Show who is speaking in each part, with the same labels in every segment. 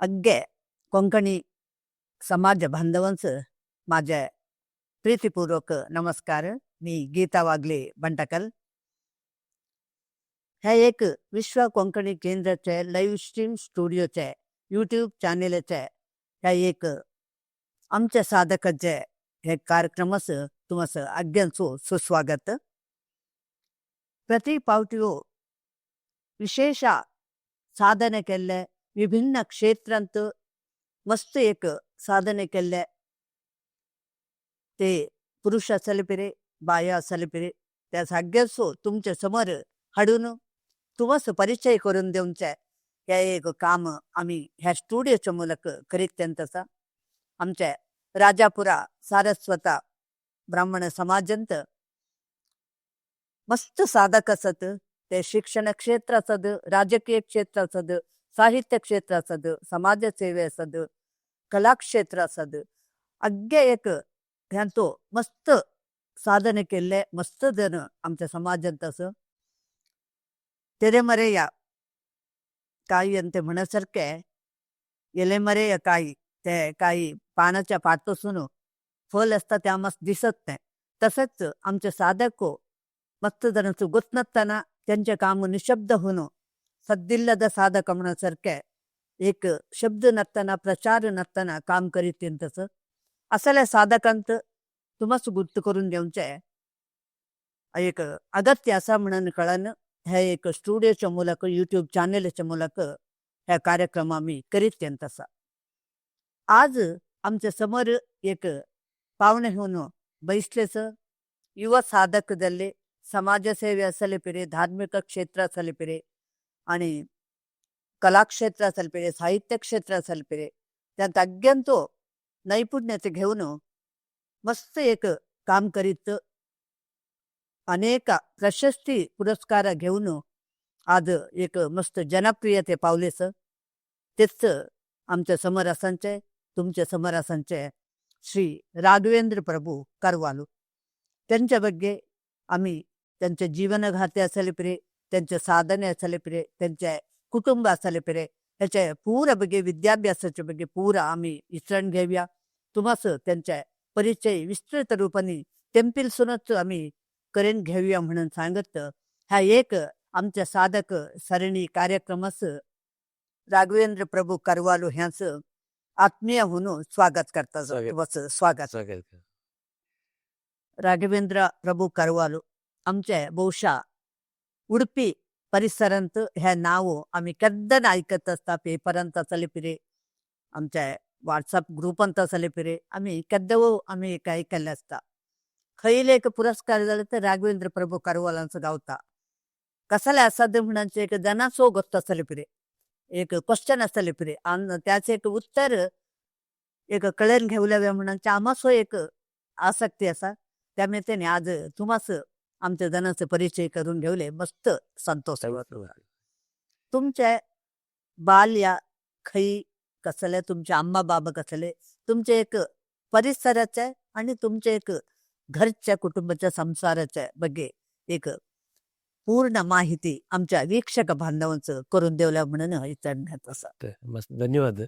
Speaker 1: अग्गे कोंकणी समाज बांधवांचं माझे प्रीतीपूर्वक नमस्कार. मी गीता वागले, बंटकल. हे एक विश्व कोंकणी केंद्राचे लाईव्ह स्ट्रीम स्टुडिओचे यूट्यूब चॅनेलचे ह्या एक आमच्या साधकाचे हे कार्यक्रमास तुमचं आज्ञांचो सुस्वागत. प्रति पावटियो विशेष साधನೆ केल्ले, विभिन्न क्षेत्रांत मस्त एक साधने केल्ले, ते पुरुष आसले पिरे, बाया आसले पिरे, त्या सगळ्यांचो तुमच्या समोर हाडून तुमचो परिचय करून दिवचे हे एक काम आमी ह्या स्टुडियोच्या ಮೂಲಕ करीत आसा. आमचे राजापुरा सारस्वता ब्राह्मण समाजांत मस्त साधक आसत. ते शिक्षण क्षेत्र आसत, राजकीय क्षेत्र आसत, साहित्य क्षेत्र आसत, समाज सेवे आसत, कला क्षेत्र आसत, अग्गे एक ह्यांचो मस्त साधने केल्ले मस्त जण आमच्या समाजांत आसा. तेरेमरेया काई अंते म्हणसारखे, एलेमरेया काई, ते काही पानाच्या पातसून फल असता त्या मस्त दिसत नाही. तसंच आमचे साधको मस्त जणांचं गुतनताना त्यांचे काम निशब्द होणं, सद्दिಲ್ಲದ साधक म्हणसारखे एक शब्द नसताना, प्रचार नसताना काम करीत तसं असल्या साधकांत तुम्हाच गुप्त करून घेवचे एक अगत्य असा म्हणून कळन हे एक स्टुडिओच्या ಮೂಲಕ, यूट्यूब चॅनलच्या ಮೂಲಕ ह्या कार्यक्रम आम्ही करीत तसा. आज आमच्या समोर एक पावणे होऊन बैसलेच. युवा साधक जाल्ले, समाजसेवे आसले पिरे, धार्मिक क्षेत्र आसले पिरे आणि कलाक्षेत्र आसले पिरे, साहित्य क्षेत्र आसले पिरे, त्या अत्यंत नैपुण्यते घेऊन मस्त एक काम करीत, अनेक प्रशस्ती पुरस्कार घेऊन आज एक मस्त जनप्रियते पावलेस. तेच आमच्या समोर असांचे, तुमच्या समोर असांचे श्री राघवेंद्र प्रभू करवालू. त्यांच्या ಬಗ್ಗೆ आम्ही त्यांचे जीवनगाथे असले पिरे, त्यांचे साधने असले पिरे, त्यांचे कुटुंब असले पिरे, ह्याच्या पूरा ಬಗ್ಗೆ, विद्याभ्यासाच्या ಬಗ್ಗೆ पूरा आम्ही विचरण घेऊया. तुम्हास त्यांच्या परिचय विस्तृत रूपाने तेंपिलसूनच आम्ही करून घेऊया म्हणून सांगत ह्या एक आमच्या साधक सरणी कार्यक्रमास राघवेंद्र प्रभू करवालू ह्यांचं आत्मीय म्हणून स्वागत करता.
Speaker 2: स्वागत.
Speaker 1: तुमचं स्वागत.
Speaker 2: स्वागत.
Speaker 1: राघवेंद्र प्रभू करवालू आमचे ಬಹುಶಃ उडपी परिसरांत हे नाव आम्ही केद्दन आयकत आसता. पेपरांत आसले पिरे, आमच्या व्हॉट्सअप ग्रुपांत आसले पिरे, आम्ही केद्दवो आम्ही एक आयकल्लें आसता. खंयले एक पुरस्कार जाले तर राघवेंद्र प्रभू करवालांचो गावता. कसले आसा ते म्हणचे एक जनाचो गोष्ट आसले पिरे, एक क्वेश्चन आसले पिरे आनी त्याचे एक उत्तर एक कळून घेवल्या म्हणचे आमाचो एक आसक्ती आसा. त्यामुळे त्याने आज तुम्हाच आमच्या जणांचे परिचय करून घेवले, मस्त संतोष. तुमचे बाल्य खंय कसले, तुमचे अम्मा बाबा कसले, तुमचे एक परिसराचे आणि तुमचे एक घरच्या कुटुंबाच्या संसाराच्या ಬಗ್ಗೆ एक पूर्ण माहिती आमच्या वीक्षक बांधवांचं करून देवल्या म्हणून विचारण्यात असा.
Speaker 2: मस्त, धन्यवाद.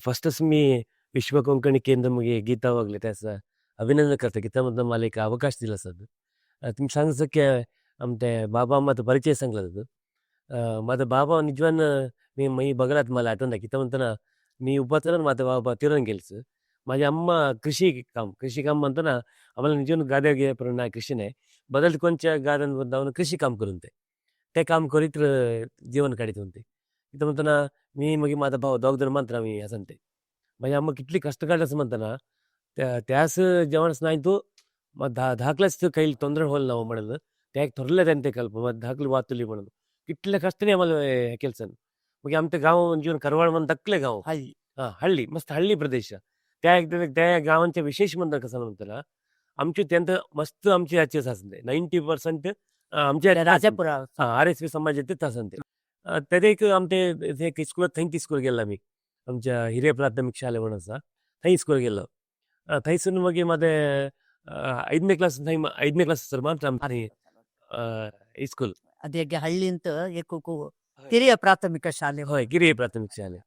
Speaker 2: फर्स्टच मी विश्व कोंकणी केंद्र मगे गीता वागले त्याचं अभिनंदन करतो की त्यामधनं मला एक अवकाश दिला सर. तुम्ही सांगितलं की आमच्या बाबा माझा परिचय सांगला होतं. माझा बाबा निजवान मी मी बघलात, मला आठवण की म्हणताना मी उपाचरण माझा बाबा तिरण गेलचं. माझी अम्मा कृषी काम, कृषी काम म्हणताना आम्हाला निजून गाद्या गे पण नाही, कृषी नाही बदल कोणच्या गार्डन जाऊन कृषी काम करून ते ते काम करीत जीवन काढीत होते. इथं म्हणताना मी मग माझा भाऊ दोग जण म्हणताना मी असं ते माझी अम्मा कितली कष्ट काढलं असं म्हणताना त्या त्यास जेवणच नाही तो मग धाकलाच काही ತೊಂದರೆ होईल ना म्हणलं त्या एक थोरले त्यांते कल्प मग धाकली वाचली म्हणून कितल्या कष्टाने आम्हाला ಕೆಲಸ. मग आमचं गाव जीवन करवाळ म्हणून दकले गाव.
Speaker 1: हल्ली.
Speaker 2: हा, हಳ್ಳಿ, मस्त हಳ್ಳಿ प्रदेश. त्या त्या गावांच्या विशेष म्हणतात कसं म्हणताना आमची त्यांचं मस्त आमची याची असते 90% आमच्या
Speaker 1: राजापुरा.
Speaker 2: हा, आर एस पी समाज येते असते. त्यात एक आमचे एक स्कूलात थंय स्कूल गेलो आम्ही, आमच्या हिरिय प्राथमिक शाळे म्हणून आसा थंय स्कूल गेलो. थंयसून मागीर माझे ಐದನೇ ಕ್ಲಾಸ್, ಐದನೇ ಕ್ಲಾಸ್ ಸರ್ ಮಾತ್ರ ಸ್ಕೂಲ್.
Speaker 1: ಅದೇ ಹಳ್ಳಿ ಅಂತ ಏಕಕ್ಕೂ ಹಿರಿಯ ಪ್ರಾಥಮಿಕ ಶಾಲೆ.
Speaker 2: होय, गिरिय प्राथमिक शाळे.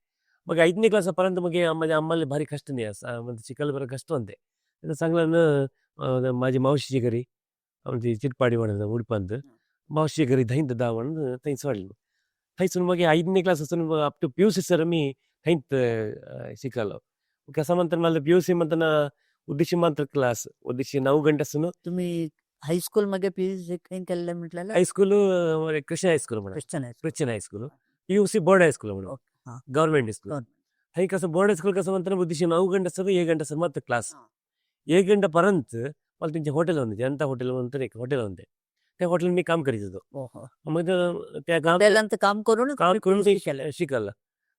Speaker 2: मग 5ನೇ क्लासापर्यंत मग माझ्या आम्हाला भारी कष्ट नाही असं म्हणजे शिकायला बरं कष्ट होते. तर चांगलं न माझी मावशीची घरी आमची चिटपाडी म्हणत उडपांत मावशीच्या घरी थंय दा म्हणून थंय सोडलं. थंयसून मग 5ನೇ class up to PUC sir me थंयत शिकलो. कसं म्हणतात मला PUC म्हणताना उद्देशी मात्र क्लास उद्देशी 9 गंटे.
Speaker 1: तुम्ही हायस्कूल मध्ये PUC केलेलं म्हटलेलं?
Speaker 2: हायस्कूल क्रिश्चन हायस्कूल म्हणा.
Speaker 1: Christian high school.
Speaker 2: Christian high school, PUC board high school म्हणून गव्हर्नमेंट स्कूल. थंय कसं बोर्ड हायस्कूल कसं म्हणताना उद्देशी 9 गंटे सर 1 गंटे सर मात्र क्लास. 1 गंटेपर्यंत मला त्यांचे हॉटेल होते, जनता हॉटेल म्हणून एक हॉटेल होते, त्या हॉटेल मी काम करीत होतो. मग त्या काम
Speaker 1: हॉटेलांत काम करून
Speaker 2: काम करून ते
Speaker 1: केलं.
Speaker 2: शिकलं.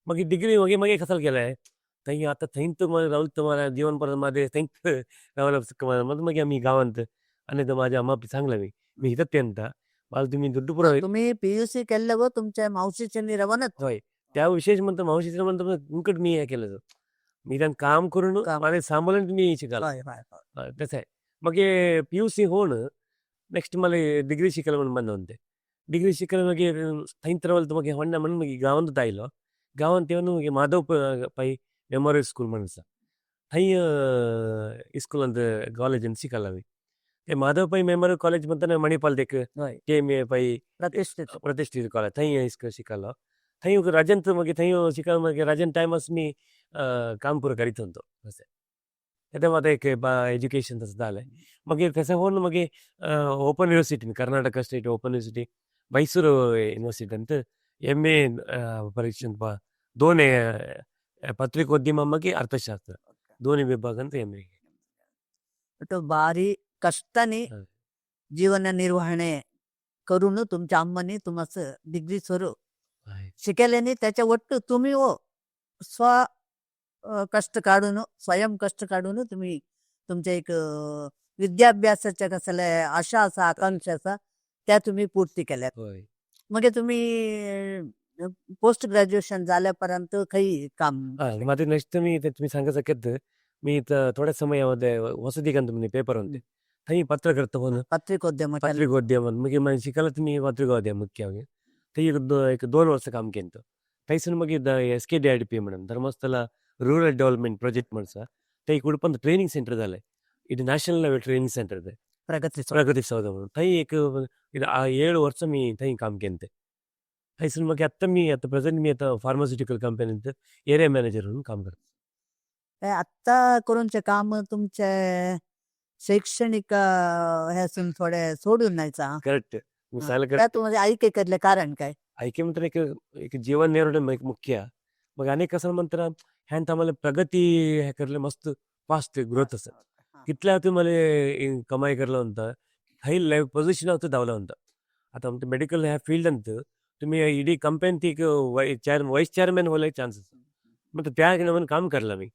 Speaker 2: मग डिग्री वगैरे मग कसाला केलाय थंय आता थंय तर राहुल तुम्हाला जीवन परत मध्ये थंय रावलं. मग मग आम्ही गावांत आणि तर माझ्या अम्मा सांगलं मी मी इथं त्यांता मला तुम्ही दुड्डू पुरव.
Speaker 1: तुम्ही PUC केलं व तुमच्या मावशीच्या रवानच.
Speaker 2: होय, त्या विशेष म्हणतो मावशीचं म्हणतो तुमकड मी हे केलं मी त्यांना काम करून मला सांभाळून तुम्ही शिकाल तसं आहे. मग PUC होऊन नेक्स्ट मला डिग्री शिकायला म्हणून म्हणलं होते. डिग्री शिकायला मग थंय रावलं मग होण्णा म्हणून मग गावांत आयलो. गावांत येवन मग माधव पै मेमोरियल स्कूल म्हणून थंय इस्कूलांत कॉलेजीन शिकला मी. ते माधव पै मेमोरियल कॉलेज म्हणताना मणिपाल देख KMA Pai
Speaker 1: प्रतिष्ठित
Speaker 2: प्रतिष्ठित कॉलेज थंय इस्कूल शिकलो. थंय रजंत मग थंय शिकल मग रजन टायमास मी काम पुरो करीत होतो. अशें तें मात एक एज्युकेशन तसं जालें. मागीर तशें होवन मागीर open university, Karnataka state open university, Mysuru युनिवर्सिटींत MA परीक्षे दोन पत्रिकोद्यम मागीर अर्थशास्त्र दोन्ही विभागांत MA.
Speaker 1: भारी कष्टाने जीवन निर्वहणे करून तुमच्या अम्माने तुम्हाला डिग्री स्वरूप शिकल्याने त्याच्या वट्टू तुम्ही हो स्व कष्ट काढून स्वयं कष्ट काढून तुम्ही तुमच्या एक विद्याभ्यासाच्या कसल्या आशा असा आकांक्षा असा त्या तुम्ही पूर्ती केल्या. मग तुम्ही पोस्ट ग्रॅज्युएशन झाल्यापर्यंत काही काम?
Speaker 2: माझे नेक्स्ट मी तुम्ही सांगा शकत मी थोड्या समयामध्ये वसतिकांत म्हणजे पेपर होते थंय पत्रकर्ता होऊन
Speaker 1: पत्रिकोद्यम.
Speaker 2: पत्रिकोद्यम मग शिकायला तुम्ही पत्रिकोद्यम मुख्यವಾಗಿ थंय एक 2 वर्ष काम केलं. थंयसून मागीर SKDRDP म्हणून धर्मस्थला रुरल डेव्हलपमेंट प्रोजेक्ट म्हणून थंय उडपंत ट्रेनिंग सेंटर जालें. ಇದು ನ್ಯಾಷನಲ್ ಲೆವೆಲ್ ट्रेनिंग सेंटर ಇದೆ
Speaker 1: प्रगती
Speaker 2: प्रगती सौध म्हणून थंय एक 7 वर्ष मी थंय काम केलं. थंयसून मग आता मी आता प्रेझेंट मी आता फार्मास्युटिकल कंपनीत एरिया मॅनेजर म्हणून काम करतो.
Speaker 1: आत्ता करूनचे काम तुमचे शैक्षणिक ह्यासून थोडे सोडून नाहीचा.
Speaker 2: करेक्ट.
Speaker 1: त्यात म्हणजे ऐके करले कारण काय?
Speaker 2: ऐके म्हणतात एक एक जीवन निर्वहण मुख्य. मग अनेक कसं म्हणतात ह्यांत आम्हाला प्रगती हे करले मस्त फास्ट ग्रोथ असं कितल्या तुम्हाला कमाई करला म्हणता हाय लाईफ पोझिशन होतं धावला म्हणता. आता आमचं मेडिकल ह्या फील्ड अंत तुम्ही इडी कंपनी एक व्हाईस चेअरमॅन व्हायला चान्सेस मग त्या नवीन काम करला मी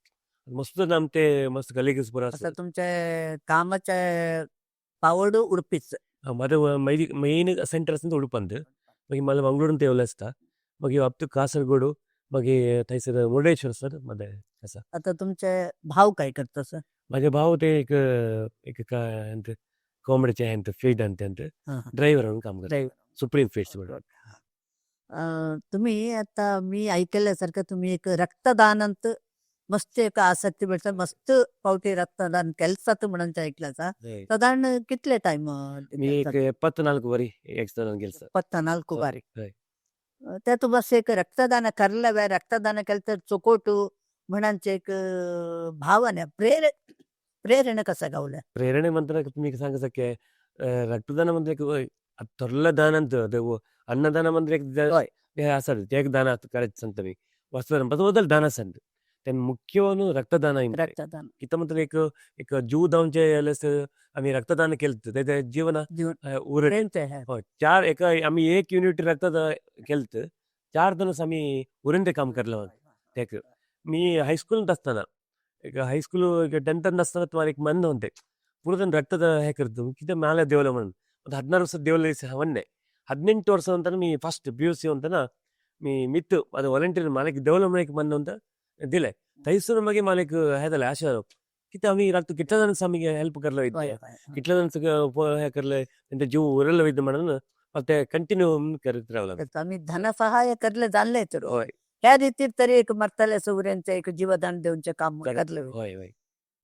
Speaker 2: मस्त आमचे मस्त कलिग्स पुरा.
Speaker 1: असं तुमच्या कामाच्या पावड उडपीच.
Speaker 2: माझं मेन सेंटर असं उडपंत मग मला मंगळूरून येवलं असता मग अप टू कासरगोड मग थंयसर मुर्डेश्वर सर मध्ये असं.
Speaker 1: आता तुमचे भाव काय करता सर?
Speaker 2: माझे भाऊ ते एक एक काय कोंबड्याचे आहेत फीड आणि ड्रायव्हर म्हणून काम करतात सुप्रीम फीड्स म्हणून.
Speaker 1: तुम्ही आता मी ऐकल्यासारखं तुम्ही एक रक्तदानांत मस्त एक आसक्ती भेटता मस्त पावटी रक्तदान केलसात म्हणून ऐकल्याचा साधारण कितले टाइम?
Speaker 2: मी एक 74 बारी रक्तदान केलं.
Speaker 1: 74 बारी. त्यात बस एक रक्तदान करलं रक्तदान केलं तर चोकोटू म्हणांचे एक भावना प्रेरणा कसं गावल्या?
Speaker 2: प्रेरणೆ म्हणताना तुम्ही सांगा शक्य रक्तदान म्हणजे एक थोरलं दान अंत अन्नदान म्हणजे एक हे असं ते एक दान करायचं सांगतो मी वस्त्रदान बदल दान सांगतो त्यान मुख्यವನ್ನು रक्तदान.
Speaker 1: रक्तदान
Speaker 2: किती म्हणतात एक एक जीव धावचे आम्ही रक्तदान केलं ते जीवन उरत. चार एक आम्ही 1 युनिट रक्तदान केलं 4 दिवस आम्ही उरून काम करलं. ते मी हायस्कूलात असताना एक हायस्कूल 10th असताना तुम्हाला एक मन होते पूर्ण रक्तದ हे करतो किती मला देवलं म्हणून 16 ವರ್ಷ ದೇವಲ ಒಂದೇ 18 ವರ್ಷ ಅಂತ मी ಫಸ್ಟ್ PUC ಅಂತಾನ मी मित्र ಅದು व्हॉलंटियर मला एक देवलं म्हणून एक मन ಅಂತ दिले थंयसून मागीर मला एक हे जालें आशा कितें आमी रक्त कितल्या जाणांक आमी हेल्प करलो वयता कितल्या जाणांक हे करले तेंचे जीव उरले वयता म्हणून ते कंटिन्यू करत रावला.
Speaker 1: आम्ही धनसहाय्य करले जाणले तर
Speaker 2: हय.
Speaker 1: ह्या रितीर तरी एक मरतले सगळ्यांचे एक जीवदान दिवचे काम करले.
Speaker 2: हय हय.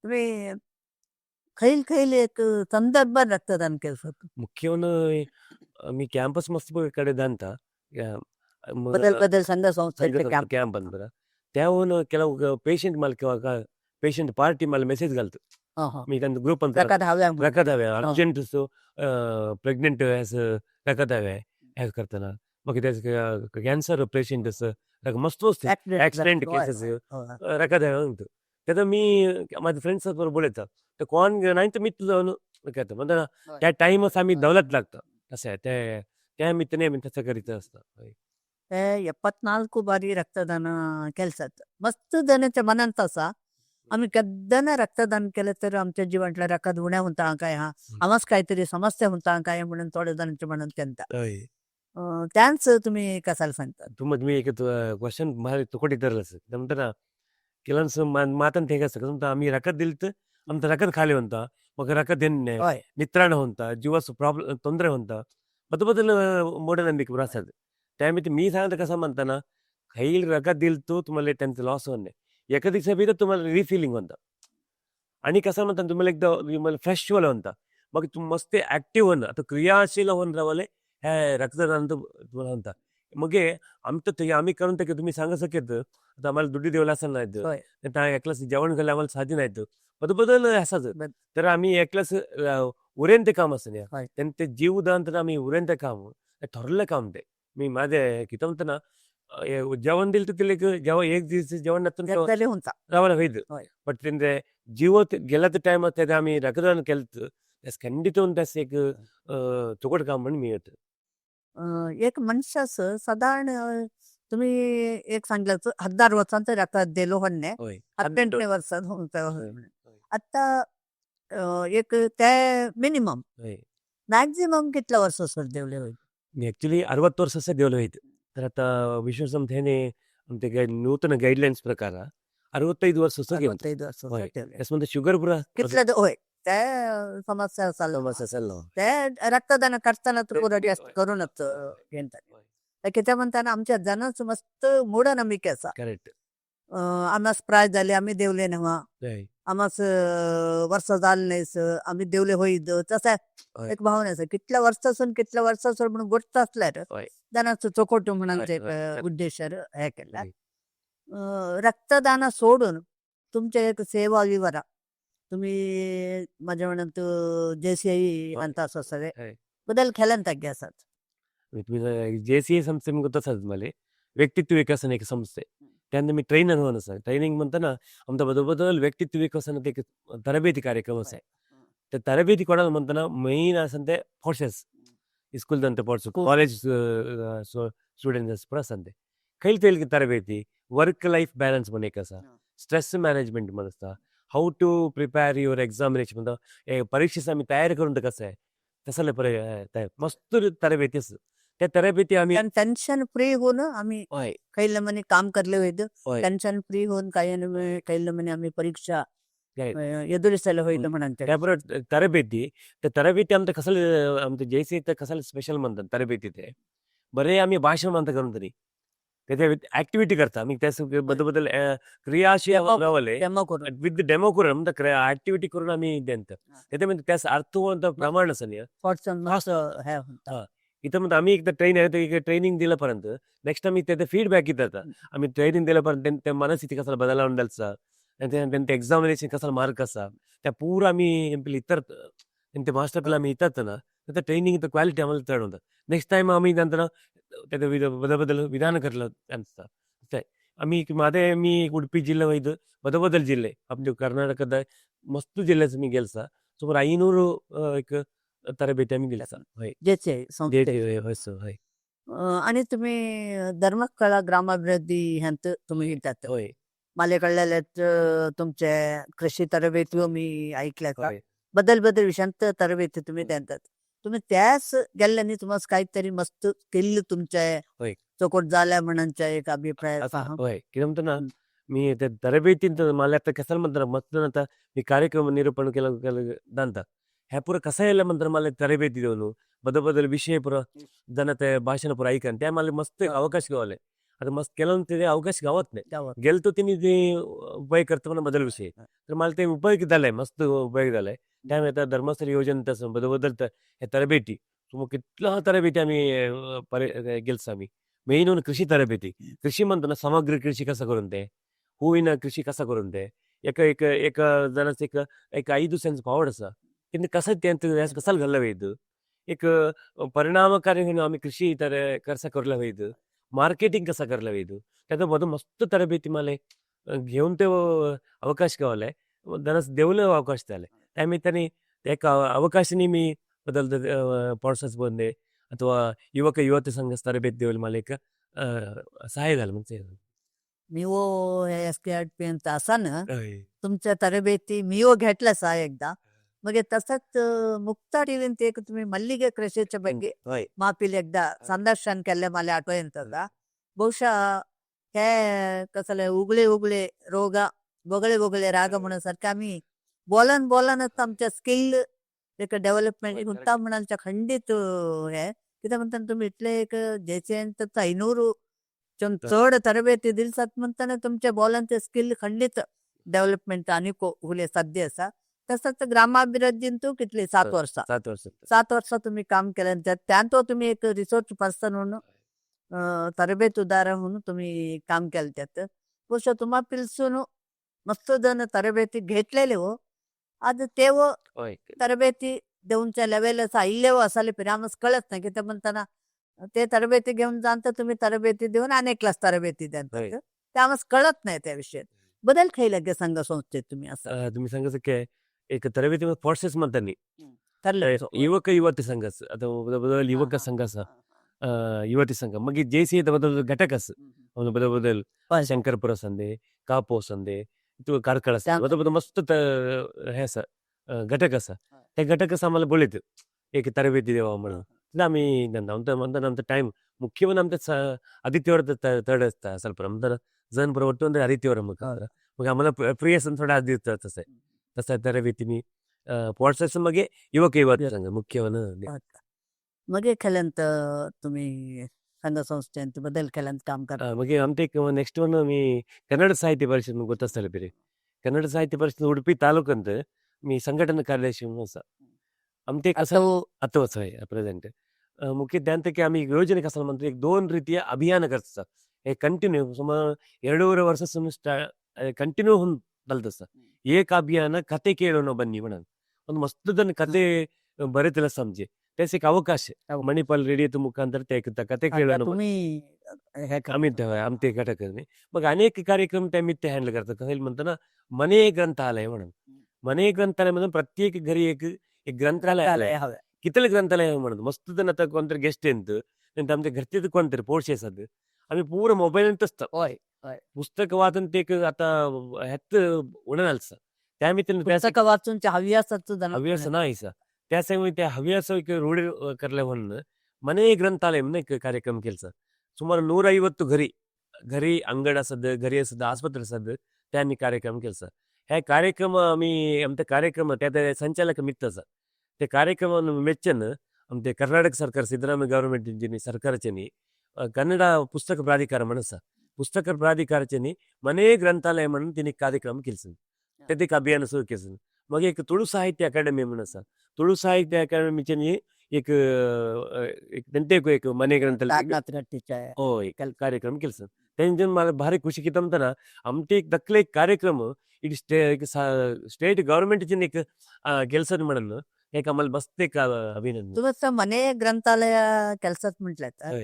Speaker 1: तुम्ही खैल खैल एक संदर्भात रक्तदान केलं?
Speaker 2: मुख्यवन मी कॅम्पस मस्त कडे ದಾಂತ
Speaker 1: बदल बदल संघ संस्थेचे कॅम्प.
Speaker 2: ಕ್ಯಾಂಪ್ ಅಂದ್ರೆ त्याहून ಕೆಲವು ಪೇಷಂಟ್ ಮಾಲ್ ಪೇಷಂಟ್ ಪಾರ್ಟಿ ಮೇಲೆ ಮೆಸೇಜ್ घालतो.
Speaker 1: हा, हा.
Speaker 2: मी त्यांचा ग्रुप ಅಂತ
Speaker 1: रकत हव्या म्हणून.
Speaker 2: रकत हवे अर्जंट प्रेग्नेंट रकत हवे हे करताना मग त्याचं कॅन्सर पेशंट असं मस्त वस्तू ऍक्सिडेंट केसेस रकत हवे म्हणतो. त्याचा मी माझ्या फ्रेंड्स बरोबर बोलायचं तर कोण नाही तर मी तुझं करतो म्हणजे त्या टाइमच आम्ही दौलत लागतं असं आहे ते त्या निमित्ताने आम्ही तसं करीत असतं.
Speaker 1: ते 74 ಬಾರಿ रक्तदान केलं. मस्त जणांच्या मनात असा आम्ही केन्ना रक्तदान केलं तर आमच्या जिवांतल्या रकत उण्या होता काय, हा आम्हाच काहीतरी समस्या होता काय म्हणून थोड्या जणांच्या मनात त्यांचा त्यांच तुम्ही कसाला सांगतात?
Speaker 2: तुम्ही एक क्वेश्चन मला तुकडे नंतर ಕೆಲವೊಂದು ಮಾತಂತ ಹೇಗೆ आम्ही रकत दिलं तर आमचं रकत खाली होता मग रकत देणे नित्राण होता जीवास प्रॉब्लेम ತೊಂದರೆ होता बदल बदल ಮೂಢನಂಬಿಕೆ ಬರಸದು. त्यामुळे मी सांगतो कसं म्हणताना काही रकत दिल तो तुम्हाला त्यांचं लॉस होणे एका दिवसा बी तुम्हाला रिफिलिंग होता आणि कसं म्हणतात तुम्हाला एकदा तुम्हाला फ्रेश वाला होता मग तुम मस्त ऍक्टिव्ह होणं आता क्रियाशील होऊन रावले हे रक्तदान तुम्हाला म्हणता मग आमचं ते आम्ही करून ते तुम्ही सांगू शकत आता आम्हाला दुड्डी देवला असं नाही एकलाच जेवण केलं आम्हाला साधी नाही बदल बदल असाच तर आम्ही एकलाच उरेन ते काम असं नाही ते जीवदान तर आम्ही उरेन ते काम ठरलं काम ते मी माझे किती म्हणतो ना जेवण दिलं तर तिला जेव्हा एक दिवस जेवण नसतं रावायला होईल बट त्यांचे जीव गेला तर टाइम त्यात आम्ही रक्तदान केलं त्यास खंडित होऊन त्यास एक तुकड काम म्हणून मी येतो.
Speaker 1: एक मनशास साधारण तुम्ही एक सांगलं 1000 वर्षांचं रक्त दिलो म्हणणे 18 वर्षात. आता एक ते मिनिमम मॅक्झिमम कितल्या वर्ष सर देवले होईल?
Speaker 2: मी ऍक्च्युली 60 वर्ष देवले होईल. तर आता विश्वसंस्थेने आमचे नूतन गाईडलाईन्स प्रकार 65 वर्ष.
Speaker 1: 65 वर्ष.
Speaker 2: त्यामध्ये शुगर पुरा
Speaker 1: कितले होय ते समस्या
Speaker 2: समस्या
Speaker 1: ते रक्तदान करताना पुरा करूनच घेतात. कित्या म्हणताना आमच्या जनाच मस्त मूढनंबिके असा.
Speaker 2: करेक्ट.
Speaker 1: आम्हास प्राय जाले आम्ही देवले नव्हा आम्हास वर्ष जाल नाही आम्ही देवले होईत तसा एक भावना असा कितल्या वर्षासून कितल्या वर्षासून म्हणून गोष्ट असल्यार जनाचो चोकोट म्हणून उद्देश हे केला. रक्तदान सोडून तुमचे एक सेवा विवरा तुम्ही माझ्या म्हणत जेसीआय ಅಂತ सगळे बदल खेळांत आसात.
Speaker 2: जे सी ए संस्थे तसंच मला व्यक्तित्व विकासन एक संस्थे त्यानंतर मी ट्रेनर होऊन असं ट्रेनिंग म्हणताना आमचा बदल बदल व्यक्तित्व विकासन एक ತರಬೇತಿ ಕಾರ್ಯಕ್ರಮ असे त्या ತರಬೇತಿ ಕೊಡೋದು म्हणताना मेन असं फोर्सेस स्कूलದಂತೆ ಫೋರ್ಸ್ ಕಾಲೇಜ್ स्टुडंट्स पण असते खैल तेल ತರಬೇತಿ वर्क लाईफ बॅलन्स म्हण एक असा स्ट्रेस मॅनेजमेंट म्हण असता how to prepare your examination म्हणता परीक्षेस आम्ही तयार करून तर कसं आहे तसं मस्त तरबेती असं त्या तरबेती आम्ही
Speaker 1: टेन्शन फ्री होऊन आम्ही काही म्हणे काम करले होते टेन्शन फ्री होऊन काही काही म्हणे आम्ही परीक्षा ಎದುರಿಸಲು ಹೋಯ್ತು म्हणते.
Speaker 2: त्याबरोबर तरबेती त्या तरबेती आमचं कसं आमचं जैसे तर कसाला स्पेशल म्हणतात तरबेती ते बरे आम्ही भाषण म्हणता करून तरी त्याच्या ऍक्टिव्हिटी करता आम्ही त्या बदल बदल क्रियाशील विथ डेमो करून ऍक्टिव्हिटी करून आम्ही देत त्याच्यामध्ये त्यास अर्थ प्रमाण असं इथं म्हणतो आम्ही एकदा ट्रेन आहे ट्रेनिंग दिल्यापर्यंत नेक्स्ट आम्ही त्याचा फीडबॅक घेतात. आम्ही ट्रेनिंग दिल्यापर्यंत त्या मनस्थिती कसाला बदलावून द्यायचा त्यांचं एक्झामिनेशन कसा मार्क कसा त्या पूरा आम्ही इतर त्यांचे मास्टर आम्ही येतात ना त्या ट्रेनिंग क्वालिटी आम्हाला चढ होतात. नेक्स्ट टाइम आम्ही नंतर त्याचं बदल बदल विधान करलं त्यांचं आम्ही माझे मी उडपी जिल्हे वैद बदल बदल जिल्हे आपले कर्नाटकದ मस्त जिल्ह्याचं मी गेलसा सुमार 500 एक ತರಬೇತಿ आम्ही दिलसा.
Speaker 1: होय. आणि तुम्ही धर्मकळा ग्रामाभिवृद्धी ह्यांत तुम्ही येतात
Speaker 2: होय.
Speaker 1: मला कळलेले तुमचे कृषी तरबेती मी ऐकल्या बदल बदल विषयांत तरबेती तुम्ही देतात. तुम्ही त्याच गेल्ल्यानी तुम्हाला काहीतरी मस्त केल्लं तुमच्या चौकट झाल्या म्हणूनच्या एक अभिप्राय.
Speaker 2: होय किती म्हणतो ना मी त्या तरबेतींत मला आता कसाला म्हणतात मस्त आता मी कार्यक्रम निरूपण केलं केलं ह्या पुरं कसं यायला म्हणतात मला तरबेती देऊन बदल बदल विषय पुरं जण ते भाषण पुरं ऐकन त्या मला मस्त एक अवकाश गावले. आता मस्त केलं ते अवकाश गावत नाही.
Speaker 1: गावात.
Speaker 2: गेलं तर त्यांनी ते उपाय करतो म्हणून बदल विषय. तर मला ते उपयोग झालाय, मस्त उपयोग झालाय. त्यामुळे आता धर्मस्थल योजन तसं बदल हे तरबेटी सुमार कितला तरबेती आम्ही गेल्स आम्ही. मेन म्हणून कृषी तरबेती. कृषी म्हणतो ना, समग्र कृषी कसं करून ते, हूविन कृषी कसं करून ते, एका एक एका जणाचं एक एक 5 सेंट्स पावड आसा, तेन्ना कसं तें कसाल घाल्ला वयत, एक परिणामकारी म्हणून आम्ही कृषी तर कसं करला वयत, मार्केटिंग कसं करला वयत, त्याचा बदल मस्त तरबेती मला घेऊन ते अवकाश गावलाय, दनस देवलं अवकाश झाले. त्यामुळे त्यांनी एक अवकाशनी मी बदल प्रोसेस ಬಂದೆ ಅಥವಾ ಯುವಕ ಯುವತಿ ಸಂಘ ತರಬೇತಿ ದೇವಲ್ मला एक सहाय्य झालं म्हणजे.
Speaker 1: मीओ एस के आर पी असा ना तुमच्या तरबेती मीओ घेतला सा एकदा. मग तसंच मुक्ता टीव्हीन ते एक तुम्ही मल्लिगे कृषीच्या ಬಗ್ಗೆ मापील एकदा संदर्शन केल्ले मला आठवण येता. ಬಹುಶಃ हे कसले उगळे उगळे रोग बगळे बगळे राग म्हणून आम्ही बोलन बोलनच आमच्या स्किल एक डेव्हलपमेंट गुंता म्हणालच्या खंडित हे कित्याक म्हणटा तुम्ही इतले एक जेचे 500 चड तरबेती दिलसात म्हणताना तुमच्या बोलांचे स्किल खंडित डेव्हलपमेंट आनी हुले साध्य आसा. तसंच ग्रामाभिवृद्धींतू कितले 7 वर्सां.
Speaker 2: 7 वर्ष.
Speaker 1: 7 वर्सां तुम्ही काम केलें, त्यात तुम्ही एक रिसर्च पर्सन म्हणून तरबेतुदार म्हणून तुम्ही काम केलं त्यात. ಬಹುಶಃ तुम्हा पिलसून मस्त जण तरबेती घेतलेले हो, आज ते व तरबेती देऊनच्या लेवल आयिल्ले हो असाले पिरामस कळत नाही की ते म्हणताना ते तरबेती घेऊन जाण तर तुम्ही तरबेती देऊन अनेक क्लास तरबेती द्या, त्यामुळे कळत नाही त्या विषयात बदल खाई लगे संघ संस्थेत तुम्ही असं.
Speaker 2: तुम्ही सांगायचं की एक तरबेती प्रोसेस म्हणताना
Speaker 1: ठरलं
Speaker 2: युवक युवती संघ ಅಥವಾ बदल युवक संघ असा युवती संघ मग जे सी बदल घटक अस बदल बदल शंकरपुರ संदे, कापो संदे, ಕಾರ್ಕಳ बदल बदल मस्त हे असा घटक असा, त्या घटक असं आम्हाला बोलत एक तरबेती देवा म्हणून. आम्ही आमचं आमचं टाइम मुख्य म्हणजे आमचं आदित्यवार थर्ड असता ಸ್ವಲ್ಪ ನಮ್ದು जण बरोबर ಅಂದ್ರೆ आदित्यवार मग मग आम्हाला फ्री असून थोडं आदित्य तसं आहे तसं तरबेती मी प्रोसेस मग युवक युवती संघ मुख्यवन.
Speaker 1: मग केल्यानंत तुम्ही संघ संस्थेंत बदल केल्यानंत काम करता.
Speaker 2: मग आमचे एक ನೆಕ್ಸ್ಟ್ ಒನ್ मी ಕನ್ನಡ ಸಾಹಿತ್ಯ ಪರಿಷತ್ ಗೊತ್ತಾಸ್ತಲ್ಲ ಬೇರೆ ಕನ್ನಡ ಸಾಹಿತ್ಯ ಪರಿಷತ್ ಉಡುಪಿ ತಾಲೂಕು ಅಂತ मी ಸಂಘಟನಾ ಕಾರ್ಯದರ್ಶಿ असा आमचे ಅಥವಾ प्रेझेंट मुख्य ध्यान की आम्ही योजने कसं म्हणतो एक 2 ರೀತಿಯ अभियान करता हे कंटिन्यू सुमार 2.5 ವರ್ಷ ಕಂಟಿನ್ಯೂ होऊन चालतं. एक अभियान ಕತೆ ಕೇಳೋಣ ಬನ್ನಿ म्हणून ಒಂದು ಮಸ್ತದನ್ನ ಕತೆ ಬರೀತಿಲ್ಲ समजे त्यास एक अवकाश मणिपाल रेडिओ मुखांतर ते कथे केळोण.
Speaker 1: तुम्ही
Speaker 2: आम्ही आमचे घटक मग अनेक कार्यक्रम त्या ते हँडल करतात. कसं म्हणतो ना मने ग्रंथालय म्हणून, मने ग्रंथालय म्हणून प्रत्येक घरी एक एक ग्रंथालय आलंय. कितले ग्रंथालय म्हणून मस्त जण आता कोणतरी गेस्ट येत नंतर आमच्या घरचे कोणतरी पोर्शे असतात, आम्ही पूर्ण मोबाईल असतं पुस्तक वाचन ते आता ह्यात उडणार त्या
Speaker 1: पुस्तक वाचून हव्यासाचं
Speaker 2: हव्यास नाही त्याच्यामुळे त्या हव्यास रूढ करल्या म्हणून मने ग्रंथालय म्हणून एक कार्यक्रम केलचा. सुमार 150 घरी घरी अंगण असद, घरी असद, आस्पत्रे असद त्यांनी कार्यक्रम केलचा. ह्या कार्यक्रम आम्ही आमचे कार्यक्रम त्या संचालक मित्र असा ते कार्यक्रम ಮೆಚ್ಚನ್ आमचे कर्नाटक सरकार सिद्धरामಯ್ಯ गव्हर्नमेंट सरकारच्यानी कन्नड पुस्तक प्राधिकार म्हणून पुस्तक प्राधिकारच्यानी मने ग्रंथालय म्हणून तिने कार्यक्रम केलसन, ते एक अभियान सुरू केलं. मग एक तुळू साहित्य अकादमी म्हणून असा तुळू साहित्य अकादमीच्यानी एक एक एक मने ग्रंथालय हो कार्यक्रम केलसन. त्यांच्या मला भारी खुशी किती म्हणताना आमचे एक दखले एक कार्यक्रम it state गव्हर्नमेंटची एक ಕೆಲಸ म्हणून एक आम्हाला मस्त एक अभिनंदन.
Speaker 1: तुमचं मने ग्रंथालय ಕೆಲಸ म्हटलं तर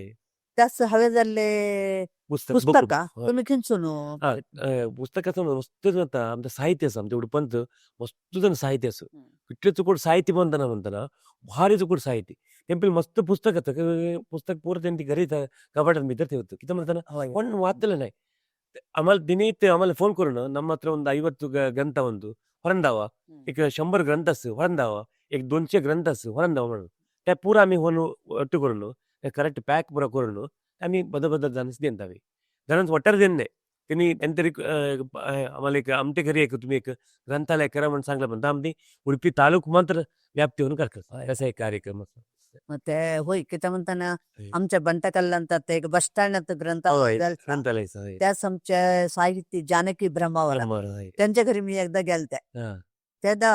Speaker 1: त्यास हवे जाल्ले पुस्तक तुम्ही खिंचून
Speaker 2: पुस्तकाचं मस्त जाता आमचं साहित्य असं आमच्या उडपंत मस्त जण साहित्य असं कितले चुकूट साहित्य म्हणताना म्हणताना भारी चुकूट साहित्य तेंपल मस्त पुस्तक असतं, पुस्तक पूर्ण त्यांनी घरी कपाटात भितर ठेवतो किती म्हणताना पण वाचलं नाही. आम्हाला दिने आम्हाला फोन करून ನಮ್ಮ ಹತ್ರ ಒಂದು 50 ಗ್ರಂಥ ಒಂದು ಹೊರಂದಾವ, एक 100 ग्रंथ असं ಹೊರಂದಾವ, एक 200 ग्रंथ असं ಹೊರಂदाव म्हणून त्या पुरा आम्ही होऊन ಒಟ್ಟು करून करेक्ट पॅक पुरा करून आम्ही बदल बदल जाणस देतावे जाणस वाटार देण नाही त्यांनी त्यांतरी आम्हाला एक आमच्या घरी एक तुम्ही एक ग्रंथालय करा म्हणून सांगलं, पण आम्ही उडपी तालुक मात्र व्याप्ती होऊन करतात असा एक कार्यक्रम असतो.
Speaker 1: मग ते होय कित्याक म्हणताना आमच्या बंटकल्ल ಅಂತ ते एक बस स्टँड ग्रंथ
Speaker 2: हय, ग्रंथालय आसा, हय.
Speaker 1: त्याच आमच्या साहित्य जानकी ब्रह्मावरा
Speaker 2: ब्रह्मावर, हय.
Speaker 1: त्यांच्या घरी मी एकदा गेलते. तेदा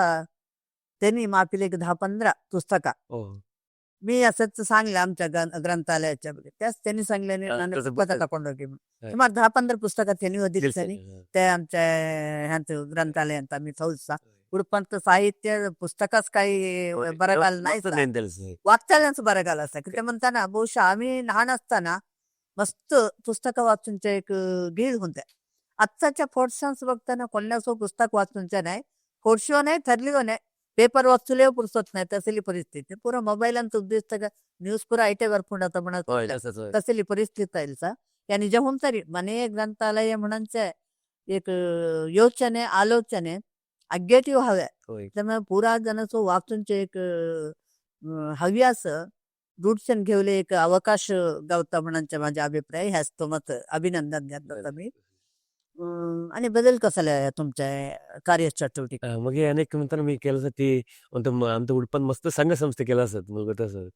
Speaker 1: त्यांनी माफीला एक 10-15 पुस्तका मी असंच सांगलं आमच्या ग्रंथालयाच्या ಬಗ್ಗೆ. त्याच त्यांनी सांगले
Speaker 2: हा,
Speaker 1: ನಾನು
Speaker 2: तसं
Speaker 1: पुस्तकं ತಗೊಂಡೋಗಿ
Speaker 2: हय.
Speaker 1: सुमार 10-15 पुस्तकं त्यांनी दिसली.
Speaker 2: हय.
Speaker 1: ते आमच्या ह्यांचं ग्रंथालयांत आम्ही थंयसा उडपंत साहित्य पुस्तकाच काही बरगाल नाही.
Speaker 2: मस्त ज्ञान दिलं, हय.
Speaker 1: वाचतानाच बरगाल आसा. कित्याक म्हणताना ಬಹುशः आम्ही लहान असताना मस्त पुस्तकं वाचूनचे एक गीळ होते. आत्ताच्या फोर्शांस बघताना कोणाचो पुस्तक वाचूनचे नाही, फोर्शियो नाही, ठरलियो नाही, पेपर वाचुले पुरसत नाही तसली परिस्थिती. पुरा मोबाईलांत उद्दिष्ट न्यूज पुरा आयते ಬರ್ಪುಂಡು ಅಂತ म्हणत
Speaker 2: हय, तसंच, हय.
Speaker 1: तसली परिस्थिती आयलसा. या निज तरी मने ग्रंथालय म्हणचे एक योचने आलोचने अग्गेटिव हवे. त्यामुळे पुरा जनाचो वाचूनचे एक हव्यास रूढशन घेवले एक अवकाश गावता म्हणचे माझे अभिप्राय ह्याच तो मत अभिनंदन घेतलं मी. आणि बदल कसले तुमच्या कार्यचटुवटिके?
Speaker 2: मगे अनेक म्हणताना मी केलं ती आमचं उडपान मस्त संघ संस्थे केलं असत मग तसं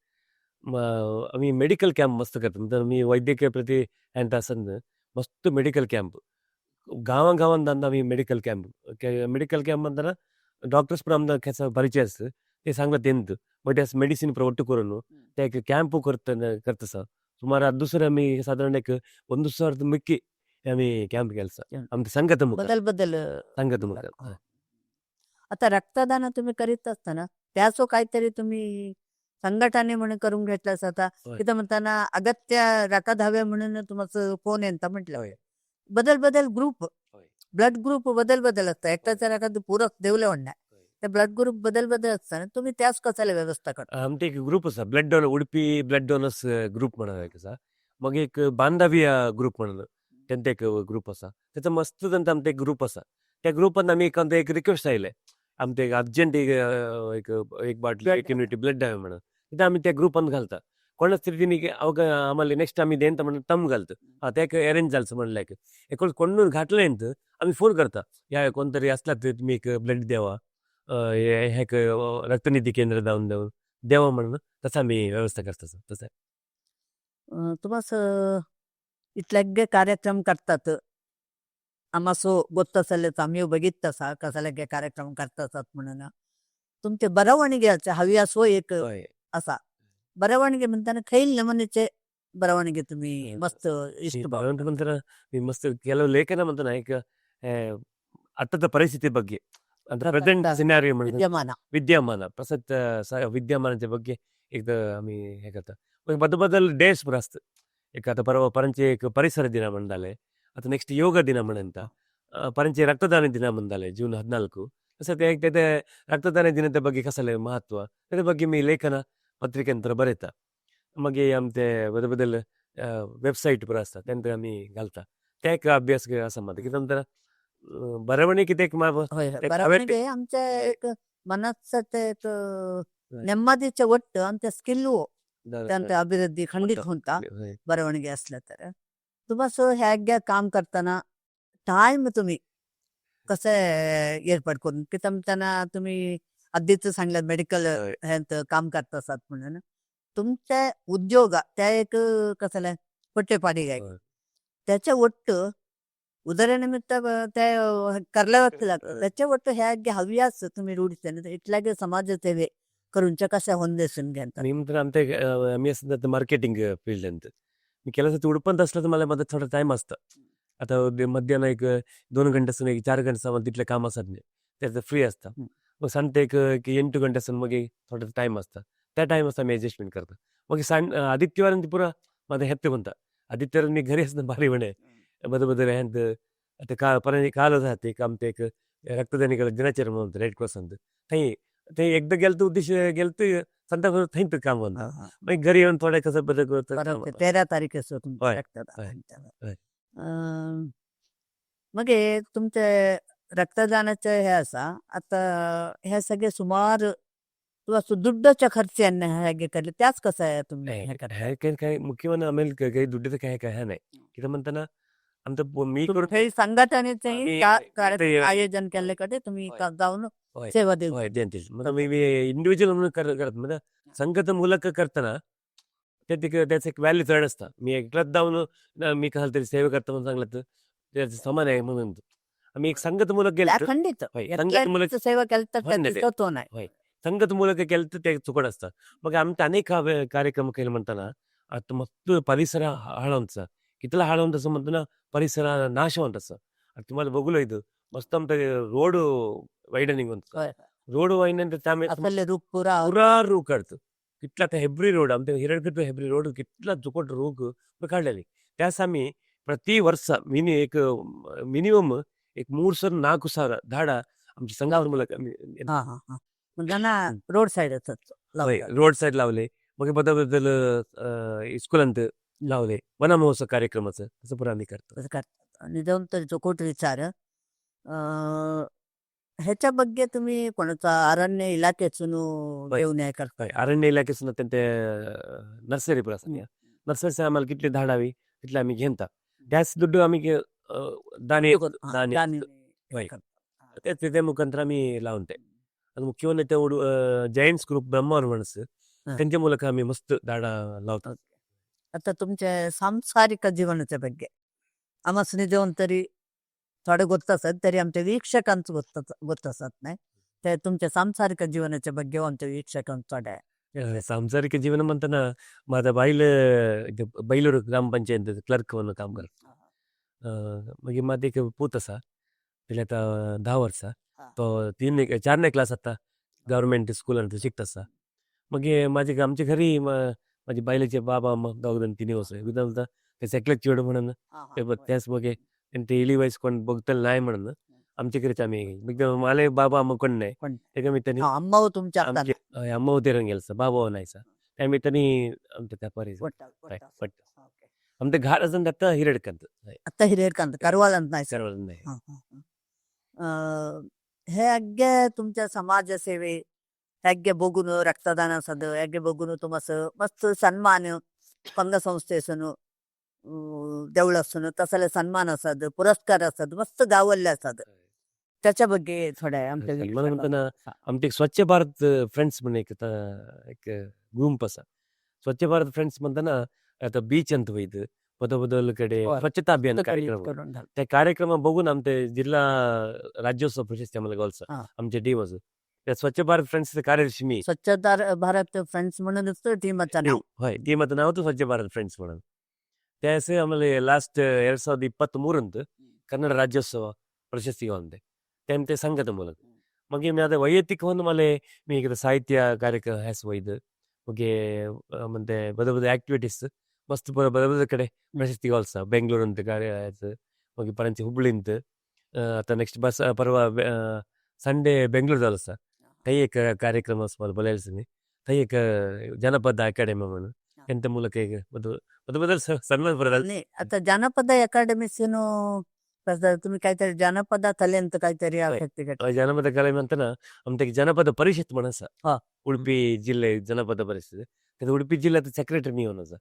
Speaker 2: आम्ही मेडिकल कॅम्प मस्त करतो. म्हणताना मी वैद्यकीय प्रति ह्यांत आसत मस्त मेडिकल कॅम्प गांवा गांवांत आम्ही मेडिकल कॅम्प. मेडिकल कॅम्प म्हणताना डॉक्टर्स पण आमदां केसो परिचय आसता ते सांगता तेंत बट त्यास मेडिसिन प्रोवायड करून ते एक कॅम्प करता करता. सुमार दुसरे आमी सादारण एक 1 ಸಾವಿರದ ಮಿಕ್ಕಿ आम्ही कॅम्प केलसा आमच्या संघात मुखार.
Speaker 1: बदल बदल.
Speaker 2: संघात मुखार.
Speaker 1: आता रक्तदान तुम्ही करीत असताना त्याचो काहीतरी तुम्ही संघटने म्हणून करून घेतलं आता. तिथं म्हणताना अगत्य रकत हवे म्हणून तुमचं फोन येता म्हटलं. बदल बदल ग्रुप, ब्लड ग्रुप बदल बदल असतं. एकट्याच्या रकात पुरक देवले म्हणणार ते ब्लड ग्रुप बदल बदल असताना तुम्ही त्याच कसाला व्यवस्था करता?
Speaker 2: आमचे एक ग्रुप आसा, blood donor, Udupi blood donors group म्हणून एक आसा. मागीर एक बांदाविया ग्रुप म्हणून तेंचे एक ग्रुप आसा. तेचो मस्त तांचो आमचो एक ग्रुप आसा. त्या ग्रुपान आमी एक आमकां एक रिक्वेस्ट आयले, आमचे एक अर्जंट एक एक एक बाटली एक युनिट ब्लड हांवें म्हणून ते आमी त्या ग्रुपान घालता. कोणाच तरी तेणी आम्हाला नेक्स्ट आमी देंता म्हणून तम घालता. आं, ते अरेंज जालें म्हणल्यार एक कोण घातलें न्ही आमी फोन करता, या कोण तरी आसला तर तुमी एक ब्लड देवा, हेक रक्तनिधी केंद्र जावन देवन देवा म्हणून तसं आमी व्यवस्था करता तसं.
Speaker 1: तुम्हाला इतले कार्यक्रम करतात आम्हा गोत्त आसले आम्ही बघित तसा कसले कार्यक्रम करतात म्हणून. तुमचे बरवणिगे हवी असो एक असा बरवणिगे म्हणताना खैल नमूनेचे बरवणिगे तुम्ही मस्त इष्ट
Speaker 2: बरवणिगे म्हणताना मी मस्त ಕೆಲವು ಲೇಖನ म्हणताना एक आताच्या ಪರಿಸ್ಥಿತಿ ಬಗ್ಗೆ, ಅಂದ್ರೆ प्रेझेंट सिनारियो
Speaker 1: विद्यमान
Speaker 2: विद्यमान प्रसक्त विद्यमानाच्या ಬಗ್ಗೆ एक आम्ही हे करता. बदल बदल डेज पण असतं. एक आता परवा परांचे एक परिसर ದಿನ म्हणದಾले, आता ನೆಕ್ಸ್ಟ್ ಯೋಗ ದಿನ म्हणಂತ, ಪರಂಚೆ ರಕ್ತದಾನ ದಿನ म्हणದಾले ಜೂನ್ 14. तसं ते ते ರಕ್ತದಾನ ದಿನದ ಬಗ್ಗೆ कसले महत्व त्याच्या ಬಗ್ಗೆ मी लेखन पत्रिके नंतर बरयता. मागीर आमचे बदल बदल वेबसायट पण आसता तेंका आमी घालता. ते एक अभ्यास आसा मात कित्याक नंतर बरवणी कितें
Speaker 1: बरवणिगे आमच्या एक मनाचं ते एक ನೆಮ್ಮದಿचे ಒಟ್ಟು आमच्या स्किल त्यांचा अभिवृद्धी खंडित होता बरवणिगे असलं तर. तुम्हाला ह्या काम करताना टाइम तुम्ही कसं एर्पाट करून की त्यांना तुम्ही आधीच सांगलं मेडिकल ह्यांचं काम करत असतात म्हणून तुमच्या उद्योग त्या एक कसं पट्टेपाणी आहे त्याच्या ಒಟ್ಟು उदरनिमित्त ते करल्यावरती लागतं त्याच्या ಒಟ್ಟು ह्या हव्यास तुम्ही रूढी इतल्यागे समाजसेवे करूनच्या कशा होंदेसून घेतात?
Speaker 2: मी म्हणतो आमच्या आम्ही असं मार्केटिंग फील्ड ಅಂತ मी ಕೆಲಸ उडपंत असलं तर मला मध्ये थोडा टाइम असतं. आता मध्यान्ह एक 2 घंटे एक 4 घंटे मला तिथले काम असत नाही, त्याचं फ्री असतं. मग सांगते एक 8 घंटे असून मग थोडं टाइम असतं, त्या टाइम असं आम्ही ॲडजस्टमेंट करतो. मग सांग आदित्यवार पुरा माझं हेप्ते म्हणता आदित्यवार मी घरी असणं भारी म्हणे बदल बदल ह्यांत. आता का परत काल जाते एक आमचं एक रक्तदानिಗಳ ದಿನಾಚರಣೆ म्हणतो रेड क्रॉस ಅಂತ थंय ते एकदा गेलं तर उद्देश गेलं तर संध्याकाळ थंय काम म्हणतो. मग घरी येऊन थोडं कसं बदल करतो.
Speaker 1: 13 तारीख तुमचं रक्तदान. मग हे तुमचे रक्तदानाचे हे असा आता हे सगळे सुमार दुड्डाच्या खर्च हेगे करले त्याच कसं आहे तुम्ही
Speaker 2: हे काय काय मुख्य आम्हाला काही दुड्डाचं काय काय नाही किती म्हणताना आमचं मी
Speaker 1: हे संघटनेचेही आयोजन केल्याकडे तुम्ही जाऊन सेवा देऊ.
Speaker 2: मी इंडिव्हिज्युअल म्हणून करत म्हणजे संघात ಮೂಲಕ करताना ते त्याचं एक व्हॅल्यू चढ असता. मी एकलाच जाऊन मी कशाला तरी सेवा करता म्हणून सांगलं तर त्याचं समान आहे म्हणून आम्ही एक संघात ಮೂಲಕ
Speaker 1: त्या
Speaker 2: गेलं.
Speaker 1: खंडित
Speaker 2: होय, संघात ಮೂಲಕ
Speaker 1: एकल्याच सेवा केली तर
Speaker 2: होय ना
Speaker 1: त्याचं
Speaker 2: ते.
Speaker 1: तत्व नाही.
Speaker 2: ಸಂಘದ ಮೂಲಕ केलं तर ते चुकट असतं. मग आमचे अनेक कार्यक्रम केले म्हणताना आता मस्त परिसर हाळवंचा कितला हाळवंत असं म्हणतो ना, परिसर नाशवंत असं. आता तुम्हाला बघूला इथं मस्त आमचं रोड वैडनिंग होतं.
Speaker 1: होय.
Speaker 2: रोड वैडनिंग त्यामुळे
Speaker 1: असले रूप पुरा
Speaker 2: पुरा रूख काढतो कितला आता हेब्री रोड आमच्या हिरडकट हेब्री रोड कितला जुकट रूख काढलेली. त्यास आम्ही प्रति वर्ष मिनि एक मिनिमम एक 3,000-4,000 झाडा आमची संघावर मुलं आम्ही
Speaker 1: हा हा हा म्हणजे ना रोड साईड असत.
Speaker 2: होय, रोड साईड लावले. मग बदल बदल स्कुलांत लावले वनमहोत्सव कार्यक्रमाचं असं पुरा आम्ही करतो.
Speaker 1: तसं करतात आणि जाऊन तर चोकोट विचार ह्याच्या ಬಗ್ಗೆ तुम्ही कोणाचा अरण्य इलाखेतून घेऊन हे करता?
Speaker 2: होय, अरण्य इलाखेसून ते नर्सरी पण आसा. नर्सरी आम्हाला कितली झाडां हवी तितले आम्ही घेता. त्याच दुड्डू आम्ही दाणे दाणे
Speaker 1: दाणे
Speaker 2: होय. ते त्या मुखांतर आम्ही लावून ते आणि मुख्य म्हणजे ते जयंट्स ग्रुप ब्रह्मावर म्हणस त्यांच्या ಮೂಲಕ आम्ही मस्त झाडां लावतात.
Speaker 1: आता तुमच्या सांसारिक जीवनाच्या ಬಗ್ಗೆ आमासनी जेवण तरी थोडे गोत्त असत तरी आमच्या वीक्षकांच गोत्त गोत्त असत नाही, ते तुमच्या सांसारिक जीवनाच्या ಬಗ್ಗೆ आमच्या वीक्षकांच थोडे.
Speaker 2: सांसारिक जीवन म्हणताना माझा बायल इथे बैलूर ग्रामपंचायत क्लर्क म्हणून काम करता. मागीर माझं एक पूत आसा, तेका आतां 10 वर्सां. तो 3-4 क्लास आतां गव्हर्मेंट स्कुलांत शिकता आसा. मागीर म्हाजे आमच्या घरी माझी बायलेचे बाबा अम्मा दोग जाण तिनी वचो ते एकलेच चेडूं म्हणून ते त्याच मागीर ते इली वयस कोण बघतले नाय म्हणून आमच्या घरीच आमी. माले बाबा अम्मा कोण नाय.
Speaker 1: कोण
Speaker 2: तेका निमित्तान
Speaker 1: अम्माव तुमच्या
Speaker 2: आमचे अम्मा उदेरण गेलो आसा, बाबा नाय आसा. त्या निमित्तान आमच्या त्या परी आमचं घर अजून आता हिरडकांत.
Speaker 1: आता हिरडकांत करवालांत नाही.
Speaker 2: करवालांत नाही.
Speaker 1: हे अग्गे तुमच्या समाजसेवे हेग्गे बघून रक्तदान असद हेग्गे बघून तुमचं मस्त सन्मान पंग संस्थेसून देवळासून तसले सन्मान असद पुरस्कार असद मस्त गावल्ले असद त्याच्या ಬಗ್ಗೆ थोड्या आमच्या
Speaker 2: सन्मान म्हणताना आमचे एक स्वच्छ भारत फ्रेंड्स म्हणून एक एक गुंप आसा. स्वच्छ भारत फ्रेंड्स म्हणताना आता बीच ಅಂತ वयत बदल बदल कडे स्वच्छता अभियान कार्यक्रम, त्या कार्यक्रम बघून आमचे जिल्हा राज्योत्सव प्रशस्ती आम्हाला गावचा आमचे टीम असं त्या स्वच्छ भारत फ्रेंड्स कार्यदर्शी मी.
Speaker 1: स्वच्छ भारत फ्रेंड्स म्हणून टीमाचं नाव.
Speaker 2: होय, टीमाचं नाव होतं स्वच्छ भारत फ्रेंड्स म्हणून. त्याचे आम्हाला लास्ट 2023 कन्नड राज्योत्सव प्रशस्ती गावते ते संघात ಮೂಲಕ. मग मी आता वैಯಕ್ತಿक म्हणून मला मी इकडे साहित्य कार्यक्रम ह्यास वैद मग म्हणते बदल बदल ऍक्टिव्हिटीज मस्त बदल बदल कडे प्रशस्ती गावचा बेंगलोर ಅಂತ ಕಾರ್ಯ ಆಯ್ತು. मग ಪರಂಚಿ ಹುಬ್ಳಿಂತ आता नेक्स्ट बस परवा संडे बेंगलोर झालं सर थंय एक कार्यक्रम मला बोलायला थंय एक जनपद अकॅडमी म्हणून त्यांच्या ಮೂಲಕ एक बदल बदल सन्मान परत.
Speaker 1: नाही, आता जानपद अकॅडमीसून तुम्ही काहीतरी जानपद कಲೆ ಅಂತ काहीतरी
Speaker 2: ಜನಪದ ಕಲೆ म्हणताना आमच्या जनपद परिषद म्हणून आसा उडपी जिल्हे जनपद परिषद, त्यात उडपी जिल्ह्यात सेक्रेटरी मी होऊन आसा.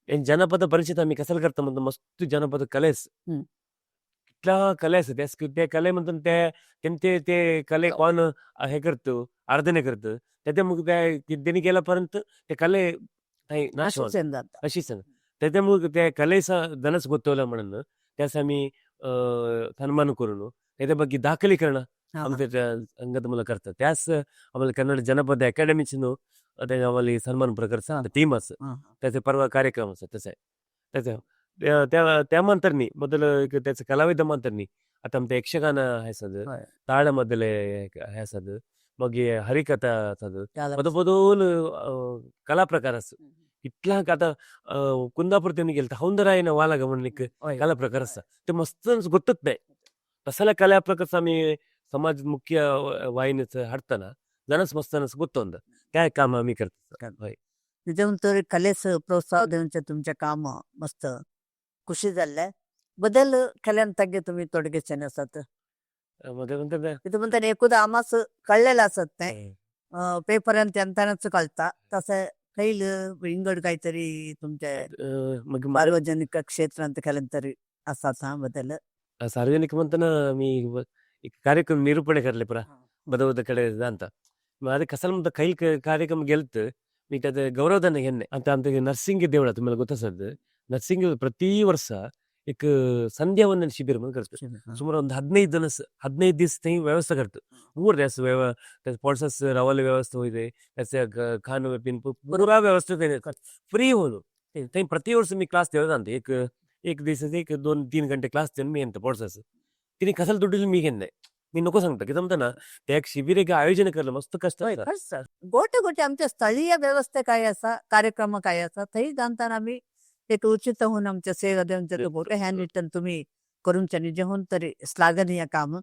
Speaker 2: जनपद परिषद आम्ही कशाला करता म्हणतो मस्त जनपद कलेस कितला कले आसा त्या कले म्हणतात ते त्यांचे ते कले कोण हे करतो आराधने करतो त्याच्या मग त्या त्यांनी गेल्यापर्यंत ते कले नाश अशीच. त्याच्यामुळे त्या कलेचा धनच गोतवला म्हणून त्यास आम्ही सन्मान करून त्याच्या ಬಗ್ಗೆ दाखलीकरण आमच्या अंगात मला करतात. त्यास आम्हाला कन्नड जनपद अकॅडमीची आम्हाला सन्मान प्रकारचा टीम असं त्याचे परवा कार्यक्रम असं तसं आहे त्याच्या त्या त्या मांतरनी ಮೊದಲು त्याचं कलाविद मांतरनी आता आमचं यक्षगान आहे ताळमधले आहे मग हरिकथा असत बदल बदल कला प्रकार असं इतला आता कुंदापूर त्यांनी गेलं हौंदरायನ वालाग म्हणून एक कला प्रकार असं ते मस्त गोतच नाही. तसला कला प्रकारचा आम्ही समाज मुख्य वाहिनीचं हाडताना जनच मस्तनच गोतवंद काय काम आम्ही करतो.
Speaker 1: त्याच्यानंतर कलेस प्रोत्साह देऊनचे तुमचे काम मस्त ಖುಷಿ जाल्ले बदल केल्यान तुम्ही तोडगेचे आसात तितून म्हणताना एकूदा आमास कळलेलं असत नाही पेपरान तेंतानाच कळता तसं खैल विंगड काहीतरी तुमच्या सार्वजनिक क्षेत्रांत केल्यान तरी आसात हा बदल.
Speaker 2: सार्वजनिक म्हणताना मी एक कार्यक्रम निरूपणे करले पुरा बदल बदल कडे जाता. अरे कसाला म्हणता खैल कार्यक्रम गेलत मी त्यात गौरवधन घेणे. आता आमचे नरसिंग देवळा तुम्हाला ಗೊತ್ತ ಸರ್, ನರ್ಸಿಂಗ್ ಪ್ರತಿ ವರ್ಷ एक ಸಂಧ್ಯಾ ವಂದನ ಶಿಬಿರ म्हणून करतो. सुमार ಒಂದು 15 जण, 15 दिवस ते व्यवस्था करतो. पूर त्याचं त्याचं पॉडसास रावाला व्यवस्था होते, त्याचं खाणं पिणं पुरा व्यवस्था फ्री होतो. ते प्रति वर्ष मी क्लास देवत आणते. एक एक दिवसाचे एक 2-3 घंटे क्लास देऊन मी येतो पॉडसास. तिने कशाला दुड्डू मी घेत नाही. मी नको सांगतो की जमतं ना, त्या एक शिबिर एक आयोजन करलं मस्त कष्ट
Speaker 1: हय
Speaker 2: आसा.
Speaker 1: खरंच सर. गोटे गोटे आमचे स्थळीय व्यवस्थे काय आसा, कार्यक्रम काय आसा, थंय जाणताना आमी एक उचित होऊन आमच्या सेवा दिवचे मोठे ह्या निट्टान तुमी करूंचे निजेहून तरी श्लाघनीय काम.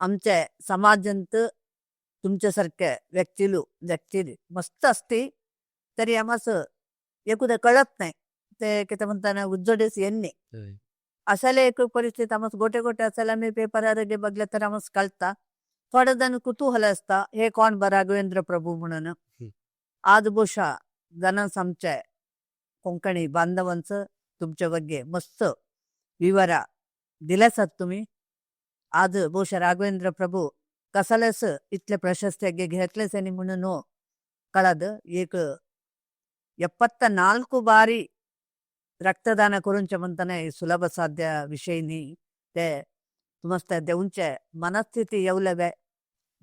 Speaker 1: आमच्या समाजांत तुमच्या सारख्या व्यक्तीलू व्यक्ती मस्त असती तरी आमास एकुदा कळत नाही, ते कितें म्हणताना उज्जडेस येन्नी. असायला एक परिस्थिती आमस गोटे गोटे असायला आमी पेपरार बघले तर आमस कळता. थोडे जण कुतूहल असता, हे कोण बा राघवेंद्र प्रभू म्हणून. आज ಬಹುಶಃ जणांस आमच्या कोंकणी बांधवांचं तुमच्या ಬಗ್ಗೆ मस्त विवरा दिल्यासात तुम्ही. आज ಬಹುಶಃ राघवेंद्र प्रभू कसालेच इतले प्रशस्ती घेतलेच आणि म्हणून कळद. एक 74 ಬಾರಿ ರಕ್ತದಾನ करूंचे म्हणताना सुलभ साध्य विषय न्ही. ते तुमस्त देऊनचे मनस्थिती येवले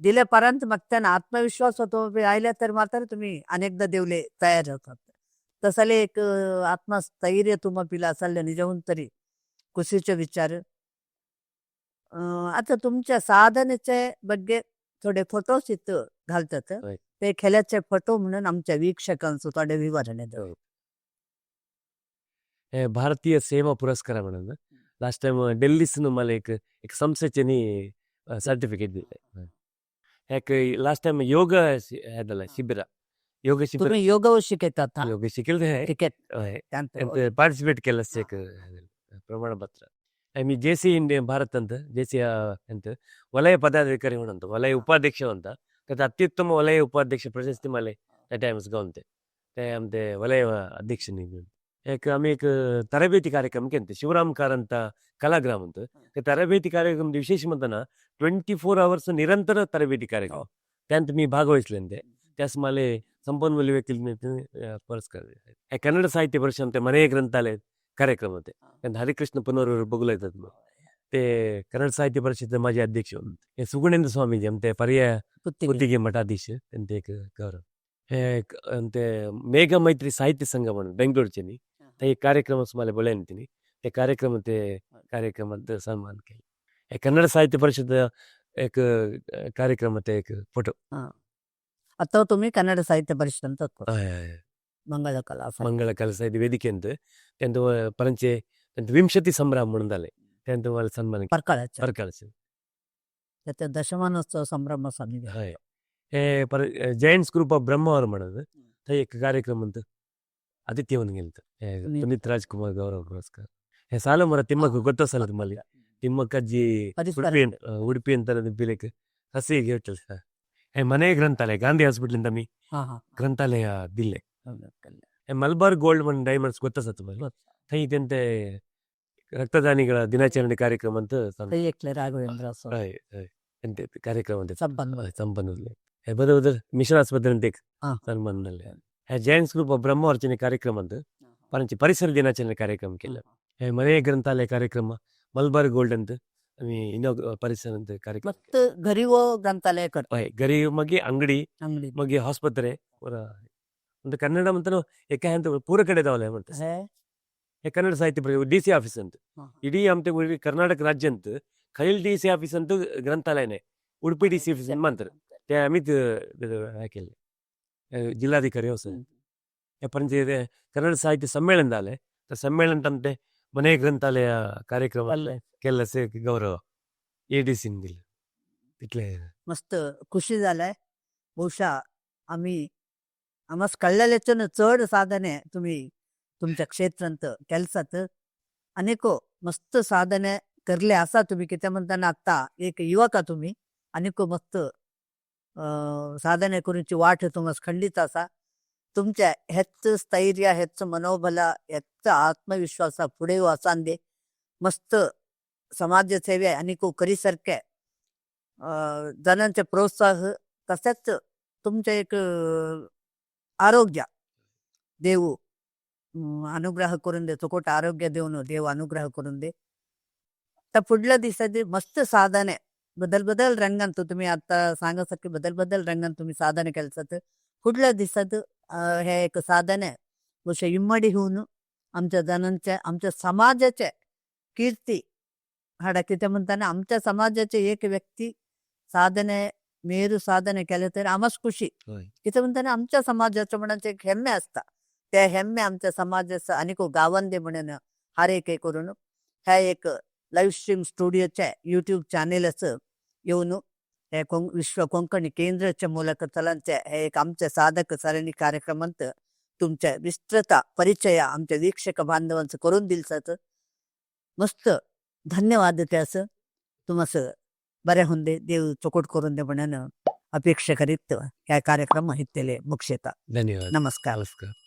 Speaker 1: दिले पर्यंत मग त्यांना आत्मविश्वास होतो आयले तर मात्र तुम्ही अनेकदा देवले तयार होतात. तसले एक आत्मस्थैर्य तुम्हा पिला असाल निजवून तरी खुशीचे विचार. आता तुमच्या साधनेचे ಬಗ್ಗೆ थोडे फोटोस इथं घालतात. ते खेळाचे फोटो म्हणून आमच्या वीक्षकांचं थोडे विवरण आहे.
Speaker 2: हे भारतीय सेवा पुरस्कार म्हणून लास्ट टाइम ಡೆಲ್ಲಿಸ್ನು मला एक एक संस्थेने सर्टिफिकेट दिले. एक लास्ट टाइम योग हेदಲ್ಲ शिबिर, योग शिबिर.
Speaker 1: तुम्ही योग शिकयतात हा?
Speaker 2: योग शिकले.
Speaker 1: ठीक आहे. त्यानंतर
Speaker 2: पार्टिसिपेट केलं एक ಪ್ರಮಾಣ ಪತ್ರ. मी ಜೆ ಸಿ ಇಂಡಿಯಾ ಭಾರತ್ ಅಂತ ಜೆ ಸಿ ಅಂತ ವಲಯ ಪದಾಧಿಕಾರಿ ಅಂತ, ವಲಯ ಉಪಾಧ್ಯಕ್ಷ ಅಂತ. त्यात ಅತ್ಯುತ್ತಮ ವಲಯ ಉಪಾಧ್ಯಕ್ಷ ಪ್ರಶಸ್ತಿ मला त्या टायम्स गावते. ते आमचे वलय अध्यक्ष. एक आम्ही एक ತರಬೇತಿ ಕಾರ್ಯಕ್ರಮಕ್ಕೆ ಅಂತ ಶಿವರಾಮ್ ಕಾರಂತ ಕಲಾಗ್ರಾಮ್ ಅಂತ. ते ತರಬೇತಿ ಕಾರ್ಯಕ್ರಮ ವಿಶೇಷ म्हणताना 24 ಅವರ್ಸ್ ನಿರಂತರ ತರಬೇತಿ ಕಾರ್ಯಕ್ರಮ. त्यांत मी ಭಾಗವಹಿसले. त्यास मला संपन्मूल्य व्यक्ती पुरस्कार. हे कन्नड साहित्य परिषद ಅಂತ ಮನೆಯ ಗ್ರಂಥಾಲಯ ಕಾರ್ಯಕ್ರಮ होते. त्यांत हरिकृष्ण पुनर बघूला येतात. मग ते कन्नड साहित्य परिषद माजी अध्यक्ष हे सुगुणेंद्र स्वामीजी आमचे पर्याय
Speaker 1: पुत्तिगे.
Speaker 2: पुत्तिगे मठाधीश, त्यांचे एक गौरव. हे ते मेघ मैत्री साहित्य संघ म्हणून बेंगलोरचे नी ते एक कार्यक्रम मला बोलायला ते कार्यक्रम ते कार्यक्रमात सन्मान केले. हे कन्नड साहित्य परिषद एक कार्यक्रम ते एक फोटो.
Speaker 1: आता तुम्ही कन्नड साहित्य परिषद ಅಂತ मंगळ कला साहित्य.
Speaker 2: मंगळ कला साहित्य ವೇದಿಕೆ ಅಂತ त्यांचं ಪರಂಚೆ त्यांचं विंशती संभ्रम म्हणून झाले, त्यांचं मला सन्मान.
Speaker 1: परकळाचे.
Speaker 2: परकळचे.
Speaker 1: त्याच्या दशमानोत्सव संभ्रम स्वामी.
Speaker 2: हय, हे पर ಜೈಂಟ್ಸ್ ಗ್ರೂಪ್ ಆಫ್ ಬ್ರಹ್ಮಾವರ ಮಾಡೋದು हे एक ಕಾರ್ಯಕ್ರಮ ಅಂತ ಆತಿಥ್ಯವನ್ನು ಗೆಲ್ತು. ಪುನೀತ್ ರಾಜ್ಕುಮಾರ್ ಗೌರವ ಪುರಸ್ಕಾರ. हे ಸಾಲುಮರ ತಿಮ್ಮಕ್ಕ ಗೊತ್ತ ನಿಮ್ಮಲ್ಲಿ ತಿಮ್ಮಕ್ಕಜ್ಜಿ.
Speaker 1: ಪರಿಸರ.
Speaker 2: ಉಡುಪಿ ಉಡುಪಿ ಅಂತ ಬಿಲೆಕ್ ಹಸಿಗೆ ಹೇಳ್ತದೆ. हे ಮನೆ ಗ್ರಂಥಾಲಯ ಗಾಂಧಿ ಹಾಸ್ಪಿಟಲ್ ಇಂದ ಮಿ
Speaker 1: हा हा
Speaker 2: ಗ್ರಂಥಾಲಯ ದಿಲ್ಲೆ. हे ಮಲ್ಬಾರ್ ಗೋಲ್ಡ್ ಅಂಡ್ ಡೈಮಂಡ್ಸ್ ಗೊತ್ತ तुम्हाला, थंय त्यांचे ರಕ್ತದಾನಿಗಳ ದಿನಾಚರಣೆ ಕಾರ್ಯಕ್ರಮ ಅಂತ
Speaker 1: एकले राघवेंद्र स्वामी.
Speaker 2: हय, हय. त्यांते ಕಾರ್ಯಕ್ರಮ ಅಂತ
Speaker 1: संपन्न.
Speaker 2: ಸಂಪನ್ನದಲ್ಲಿ. हे बरोबर ಮಿಷನ್ ಆಸ್ಪತ್ರೆ ಅಂತ ಸನ್ಮಾನದಲ್ಲಿ. हे ಜೈಂಟ್ಸ್ ಗ್ರೂಪ್ ಆಫ್ ಬ್ರಹ್ಮಾರ್ಚನೆ ಕಾರ್ಯಕ್ರಮ ಅಂತ ಪರಂಚಿ ಪರಿಸರ ದಿನಾಚರಣೆ ಕಾರ್ಯಕ್ರಮ केलं. हे ಮನೆ ಗ್ರಂಥಾಲಯ ಕಾರ್ಯಕ್ರಮ ಮಲ್ಬಾರ್ ಗೋಲ್ಡ್ ಅಂತ आम्ही ಇನ್ನೊಂದು ಪರಿಸರ ಅಂತ ಕಾರ್ಯಕ್ರಮ.
Speaker 1: मग घरी व ग्रंथालय कर.
Speaker 2: हय, घरी मगे ಅಂಗಡಿ
Speaker 1: ಅಂಗಡಿ.
Speaker 2: मगे ಆಸ್ಪತ್ರೆ ಪೂರ ಒಂದು ಕನ್ನಡ ಅಂತ ಏಕ ಅಂತ ಪೂರ ಕಡೆ ದಾವಲೆ ಅಂತ. हे ಕನ್ನಡ ಸಾಹಿತ್ಯ ಡಿ ಸಿ ಆಫೀಸ್ ಅಂತ ಇಡೀ ಆಮತೆ ಕರ್ನಾಟಕ ರಾಜ್ಯ ಅಂತ ಖೈಲ್ ಡಿ ಸಿ ಆಫೀಸ್ ಅಂತ ಗ್ರಂಥಾಲಯನೇ ಉಡುಪಿ ಡಿ ಸಿ ಆಫೀಸ್ ಅಂತ ते अमित केले ಜಿಲ್ಲಾಧಿಕಾರಿ ಹೊಸ. ಪರಂಚ ಕನ್ನಡ ಸಾಹಿತ್ಯ ಸಮ್ಮೇಳನದಾಲೆ ಸಮ್ಮೇಳನ ತಂತೆ ಮನೆ ಗ್ರಂಥಾಲಯ ಕಾರ್ಯಕ್ರಮ केलं ಗೌರವ ಎ ಡಿ सी दिलं तिथले.
Speaker 1: मस्त खुशी झालंय. ಬಹುಶಃ आम्ही आम्हाला कळलेल्याच्यान चड साधने तुम्ही तुमच्या क्षेत्रांत ಕೆಲसात अनेको मस्त साधने करले असा तुम्ही. किती म्हणताना आता एक युवक तुम्ही अनेको मस्त साधने करूची वाट तुम्हाला खंडित असा. तुमच्या हेच स्थैर्य, हेच मनोबल, हेच आत्मविश्वासा पुढे असांदे. मस्त समाजसेवे अनेको करीसारखे जणांचे प्रोत्साह, तसेच तुमचे एक आरोग्य देव अनुग्रह करून दे, चोकोट आरोग्य देवन देव अनुग्रह करून दे. तर पुढल्या दिसाची मस्त साधने बदल बदल रंगांत तुम्ही आता सांगासारखे बदल बदल रंगांत तुम्ही साधने केलसात. फुडल्या दिसात हे एक साधने अशें इम्मडी होऊन आमच्या जणांच्या, आमच्या समाजाचे कीर्ती हाडा. कितें म्हणटाना, आमच्या समाजाचे एक व्यक्ती साधने, मेरू साधने केले तर आमच खुशी. कितें म्हणटाना, आमच्या समाजाचो म्हणून एक हेम्मे आसता, ते हेम्मे आमच्या समाजाचो आनीक गावांदे म्हणून हर एक करून हे एक लाईव्ह स्ट्रीम स्टुडिओचे युट्यूब चॅनेलाचं येवन हे विश्व कोंकणी केंद्राच्या ಮೂಲಕ चलनचे हे एक आमचे साधक सರಣಿ कार्यक्रमांत तुमच्या विस्तृत परिचय आमच्या वीक्षक बांधवांचं करून दिलसाच मस्त धन्यवाद त्याचं. तुम्हाला बरे होऊन दे, देव चोकोट करून दे म्हणून अपेक्षा करीत ह्या कार्यक्रम हित्तेले मुक्षेता.
Speaker 2: धन्यवाद.
Speaker 1: नमस्कार.
Speaker 2: नमस्कार.